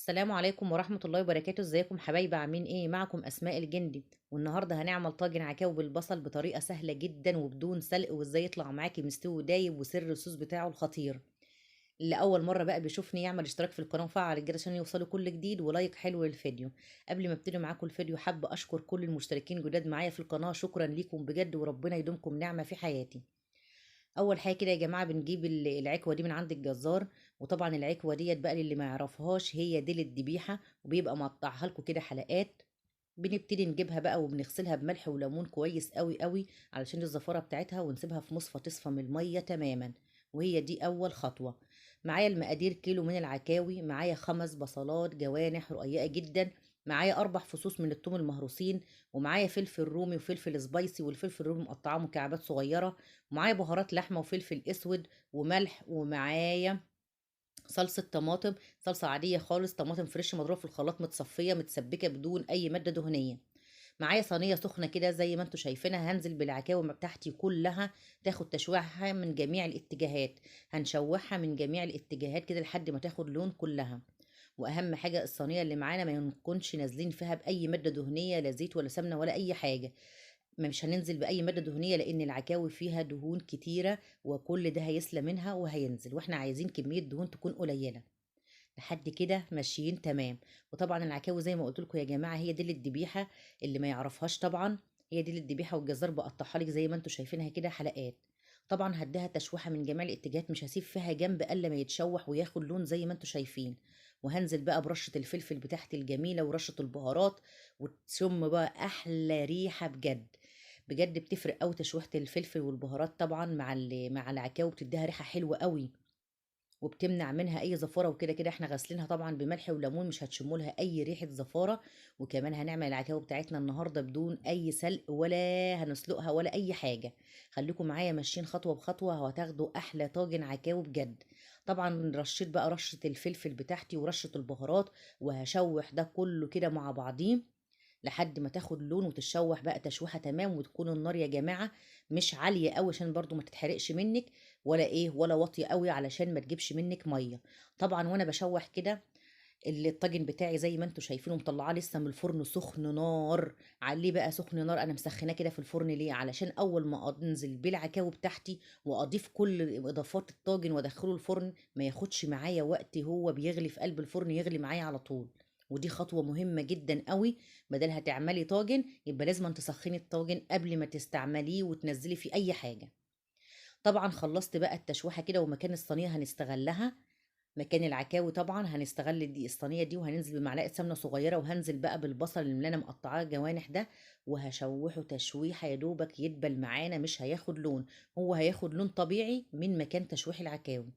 السلام عليكم ورحمة الله وبركاته. ازيكم حبايبي، عاملين ايه؟ معكم اسماء الجندي، والنهارده هنعمل طاجن عكاوي بالبصل بطريقة سهلة جدا وبدون سلق، وازاي يطلع معاكي مستوي ودايب وسر الصوص بتاعه الخطير. اللي اول مرة بقى بيشوفني يعمل اشتراك في القناة وفعل الجرس عشان يوصلوا كل جديد، ولايك حلو للفيديو. قبل ما ابتدي معاكم الفيديو حابة اشكر كل المشتركين جداد معايا في القناة، شكرا ليكم بجد وربنا يدومكم نعمة في حياتي. اول حاجة كده يا جماعة بنجيب العكوه دي من عند الجزار، وطبعا العكوه ديت بقى للي ما يعرفهاش هي ديل الذبيحة، وبيبقى مقطعها لكم كده حلقات. بنبتدي نجيبها بقى وبنغسلها بملح وليمون كويس قوي قوي علشان الزفاره بتاعتها، ونسيبها في مصفى تصفى من المية تماما، وهي دي اول خطوة. معايا المقادير كيلو من العكاوي، معايا 5 بصلات جوانح رقيقه جدا، معايا 4 فصوص من الثوم المهروسين، ومعايا فلفل رومي وفلفل سبايسي، والفلفل الرومي مقطعاه مكعبات صغيرة، ومعايا بهارات لحمه وفلفل اسود وملح، ومعايا صلصه طماطم، صلصه عادية خالص، طماطم fresh مضروبة في الخلاط متصفيه متسبكه بدون اي مادة دهنية. معايا صينية سخنة كده زي ما انتم شايفينها، هنزل بالعكاوي بتاعتي كلها تاخد تشويحها من جميع الاتجاهات، هنشوحها من جميع الاتجاهات كده لحد ما تاخد لون كلها. واهم حاجة الصينية اللي معانا ما نكونش نازلين فيها باي مادة دهنية، لا زيت ولا سمنه ولا اي حاجة، ما مش هننزل باي مادة دهنية لان العكاوي فيها دهون كتيرة، وكل ده هيسلى منها وهينزل، واحنا عايزين كمية دهون تكون قليله. لحد كده ماشيين تمام. وطبعا العكاوي زي ما قلت لكم يا جماعة هي دي الذبيحة، اللي ما يعرفهاش طبعا هي دي الذبيحة، والجزار بقطعها لك زي ما انتم شايفينها كده حلقات. طبعا هديها تشويحه من جميع الاتجاهات، مش هسيب فيها جنب الا ما يتشوح وياخد لون زي ما انتم شايفين. وهنزل بقى برشه الفلفل بتاعتي الجميلة ورشه البهارات، وتشم بقى احلى ريحه بجد بجد، بتفرق قوي تشويحه الفلفل والبهارات طبعا مع العكاوي، بتديها ريحه حلوة قوي وبتمنع منها اي زفاره، وكده كده احنا غاسلينها طبعا بملح وليمون، مش هتشموا لها اي ريحه زفاره. وكمان هنعمل العكاوي بتاعتنا النهارده بدون اي سلق، ولا هنسلقها ولا اي حاجة. خليكم معايا ماشيين خطوة بخطوة وهتاخدوا احلى طاجن عكاوي بجد. طبعا رشيت بقى رشه الفلفل بتاعتي ورشه البهارات، وهشوح ده كله كده مع بعضيه لحد ما تاخد لون وتتشوح بقى تشويحه تمام. وتكون النار يا جماعة مش عالية قوي عشان برضو ما تتحرقش منك، ولا ايه ولا واطية قوي علشان ما تجيبش منك مية. طبعا وانا بشوح كده الطاجن بتاعي زي ما انتم شايفينه مطلعاه لسه من الفرن سخن نار، عليه بقى سخن نار، انا مسخناه كده في الفرن ليه؟ علشان اول ما انزل بالعكاوي بتاعتي واضيف كل اضافات الطاجن وادخله الفرن ما ياخدش معايا وقت، هو بيغلي في قلب الفرن يغلي معايا على طول. ودي خطوة مهمة جدا قوي، بدل هتعملي طاجن يبقى لازم تسخني الطاجن قبل ما تستعمليه وتنزلي فيه اي حاجة. طبعا خلصت بقى التشويحه كده، ومكان الصينية هنستغلها مكان العكاوي، طبعا هنستغل دي الصينية دي، وهننزل بمعلقه سمنه صغيرة، وهنزل بقى بالبصل اللي انا مقطعاه جوانح ده، وهشوحه تشويحه يا دوبك يدبل معانا، مش هياخد لون، هو هياخد لون طبيعي من مكان تشويح العكاوي.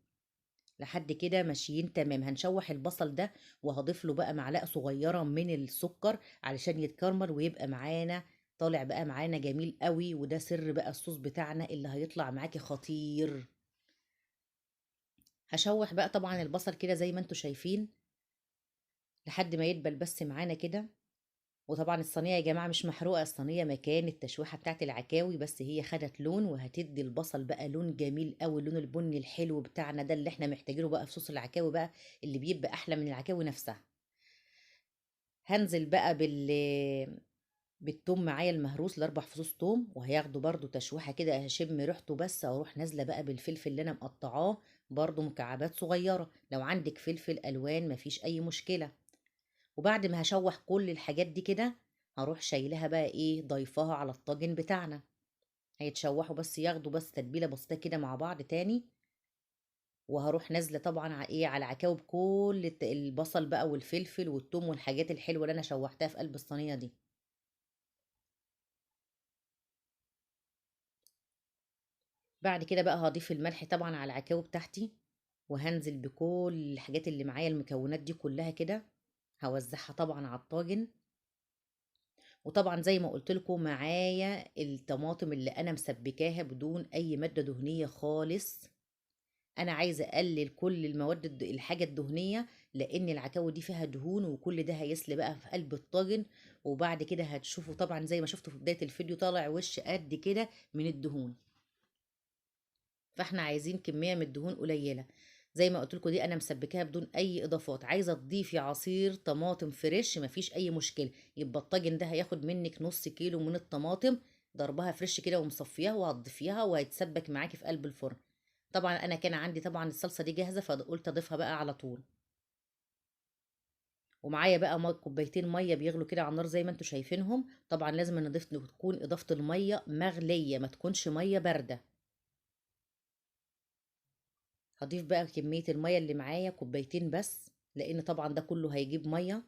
لحد كده ماشيين تمام. هنشوح البصل ده وهضيف له بقى معلقه صغيرة من السكر علشان يتكرمل ويبقى معانا طالع بقى معانا جميل قوي، وده سر بقى الصوص بتاعنا اللي هيطلع معاكي خطير. هشوح بقى طبعا البصل كده زي ما انتم شايفين لحد ما يدبل بس معانا كده. وطبعا الصينية يا جماعة مش محروقة، الصينية مكان التشويحه بتاعت العكاوي، بس هي خدت لون، وهتدي البصل بقى لون جميل قوي، اللون البني الحلو بتاعنا ده اللي احنا محتاجينه بقى في صوص العكاوي بقى، اللي بيبقى احلى من العكاوي نفسها. هنزل بقى بالثوم معايا المهروس ال4 فصوص ثوم، وهياخدوا برده تشويحه كده، هشم ريحته بس، اروح نازله بقى بالفلفل اللي انا مقطعاه برده مكعبات صغيرة، لو عندك فلفل الوان مفيش اي مشكلة. وبعد ما هشوح كل الحاجات دي كده هروح شايلها بقى ايه، ضيفاها على الطاجن بتاعنا، هيتشوحوا بس ياخدوا بس تتبيله بسيطة كده مع بعض تاني. وهروح نازله طبعا على ايه، على عكاوي بكل البصل بقى والفلفل والثوم والحاجات الحلوة اللي انا شوحتها في قلب الصينية دي. بعد كده بقى هضيف الملح طبعا على العكاوي بتاعتي، وهنزل بكل الحاجات اللي معايا المكونات دي كلها كده، هوزعها طبعا على الطاجن. وطبعا زي ما قلت لكم معايا الطماطم اللي انا مسبكاها بدون اي مادة دهنية خالص، انا عايزه اقلل كل المواد الحاجة الدهنية، لان العكاوي دي فيها دهون، وكل ده هيسلي بقى في قلب الطاجن. وبعد كده هتشوفوا طبعا زي ما شفتوا في بداية الفيديو طالع وش قد كده من الدهون، فاحنا عايزين كمية من الدهون قليله. زي ما قلت لكم دي انا مسبكاها بدون اي اضافات. عايزه تضيفي عصير طماطم fresh مفيش اي مشكلة. يبقى الطاجن ده هياخد منك نص كيلو من الطماطم، ضربها fresh كده ومصفيها وهتضيفيها وهيتسبك معاكي في قلب الفرن. طبعا انا كان عندي طبعا الصلصه دي جاهزة فقلت اضيفها بقى على طول. ومعايا بقى كوبايتين مية بيغلوا كده على النار زي ما انتم شايفينهم. طبعا لازم نضيف، تكون اضافه المية مغليه، ما تكونش مية باردة. هضيف بقى كمية المية اللي معايا كوبايتين بس، لان طبعا ده كله هيجيب مية.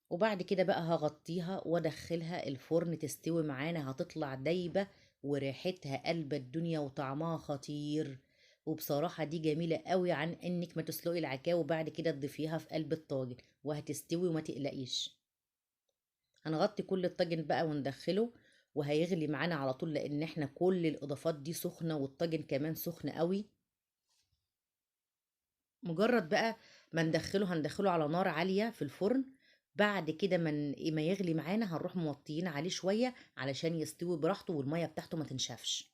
وبعد كده بقى هغطيها وادخلها الفرن تستوي معانا، هتطلع دايبه وريحتها قلب الدنيا وطعمها خطير. وبصراحة دي جميلة قوي عن انك ما تسلقي العكاوي وبعد كده تضيفيها في قلب الطاجن، وهتستوي وما تقلقيش. هنغطي كل الطاجن بقى وندخله، وهيغلي معانا على طول لان احنا كل الاضافات دي سخنة والطاجن كمان سخن قوي. مجرد بقى ما ندخله هندخله على نار عالية في الفرن. بعد كده ما يغلي معانا هنروح موطيين عليه شوية علشان يستوي براحته والمية بتاعته ما تنشفش.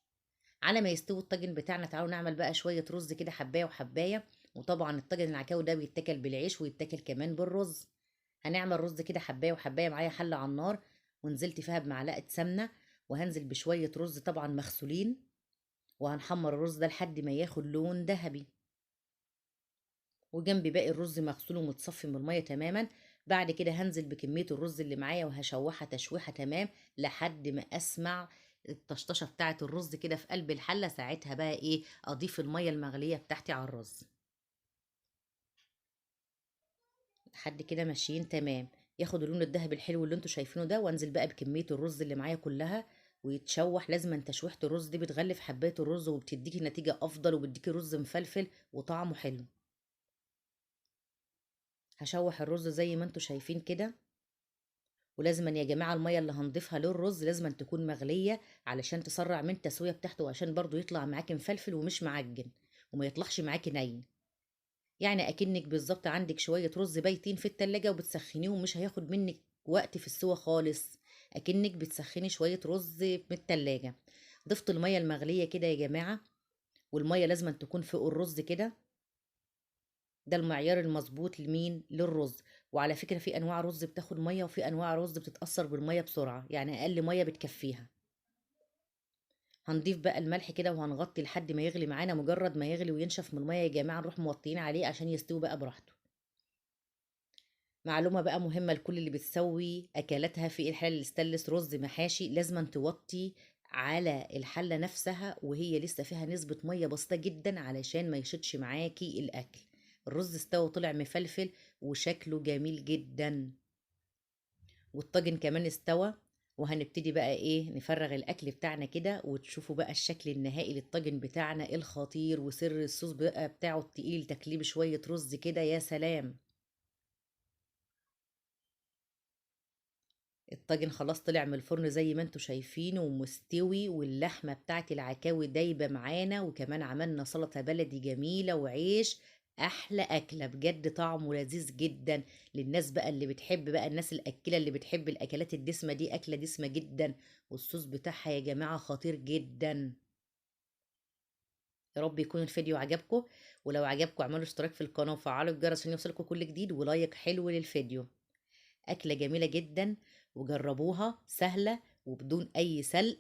على ما يستوي الطاجن بتاعنا تعالوا نعمل بقى شوية رز كده حباية وحباية. وطبعا الطاجن العكاوي ده بيتاكل بالعيش ويتاكل كمان بالرز. هنعمل رز كده حباية وحباية. معايا حلة على النار ونزلت فيها بمعلقة سمنة، وهنزل بشوية رز طبعا مغسولين، وهنحمر الرز ده لحد ما ياخد لون ذهبي. وجنبي باقي الرز مغسول ومتصفي من المية تماما. بعد كده هنزل بكمية الرز اللي معايا وهشوحها تشويحة تمام لحد ما اسمع الطشطشة بتاعة الرز كده في قلب الحلة. ساعتها بقى ايه، اضيف المية المغلية بتاعتي على الرز. لحد كده ماشيين تمام. ياخد اللون الذهبي الحلو اللي انتوا شايفينه ده، وانزل بقى بكمية الرز اللي معايا كلها ويتشوح. لازم تشويحة الرز دي بتغلف حباية الرز وبتديكي نتيجة افضل، وبتديكي رز مفلفل وطعمه حلو. هشوح الرز زي ما انتوا شايفين كده. ولازما يا جماعة المية اللي هنضيفها للرز لازما تكون مغلية علشان تسرع من التسوية بتاعته، وعشان برضو يطلع معاكي مفلفل ومش معجن وما يطلعش معاكي ني. يعني اكنك بالظبط عندك شوية رز بايتين في التلاجة وبتسخنيهم، مش هياخد منك وقت في السوى خالص، اكنك بتسخني شوية رز من التلاجة. ضفت المية المغلية كده يا جماعة، والمية لازما تكون فوق الرز كده، ده المعيار المظبوط لمين؟ للرز. وعلى فكرة في انواع رز بتاخد مية وفي انواع رز بتتأثر بالمية بسرعة، يعني اقل مية بتكفيها. هنضيف بقى الملح كده وهنغطي لحد ما يغلي معانا. مجرد ما يغلي وينشف من المية يا جماعة نروح موطيين عليه عشان يستوي بقى براحته. معلومة بقى مهمة لكل اللي بتسوي اكلاتها في الحلة الستانلس، رز محاشي، لازم توطي على الحلة نفسها وهي لسه فيها نسبة مية بسيطة جدا علشان ما يشطش معاكي الاكل. الرز استوى وطلع مفلفل وشكله جميل جدا، والطاجن كمان استوى. وهنبتدي بقى ايه، نفرغ الاكل بتاعنا كده، وتشوفوا بقى الشكل النهائي للطاجن بتاعنا الخطير، وسر الصوص بقى بتاعه التقيل، تكليب شوية رز كده يا سلام. الطاجن خلاص طلع من الفرن زي ما انتم شايفين ومستوي، واللحمة بتاعت العكاوي دايبة معانا، وكمان عملنا سلطة بلدي جميلة وعيش. احلى اكله بجد، طعمه لذيذ جدا. للناس بقى اللي بتحب بقى، الناس الاكلة اللي بتحب الاكلات الدسمة، دي اكله دسمة جدا، والصوص بتاعها يا جماعة خطير جدا. يا رب يكون الفيديو عجبكم، ولو عجبكم اعملوا اشتراك في القناة وفعلوا الجرس عشان يوصلكم كل جديد، ولايك حلو للفيديو. اكله جميلة جدا وجربوها، سهلة وبدون اي سلق،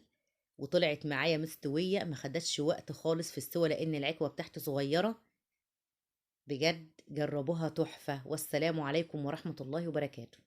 وطلعت معايا مستوية، ما خدتش وقت خالص في السوى لان العكوه بتاعتي صغيرة. بجد جربوها تحفة. والسلام عليكم ورحمة الله وبركاته.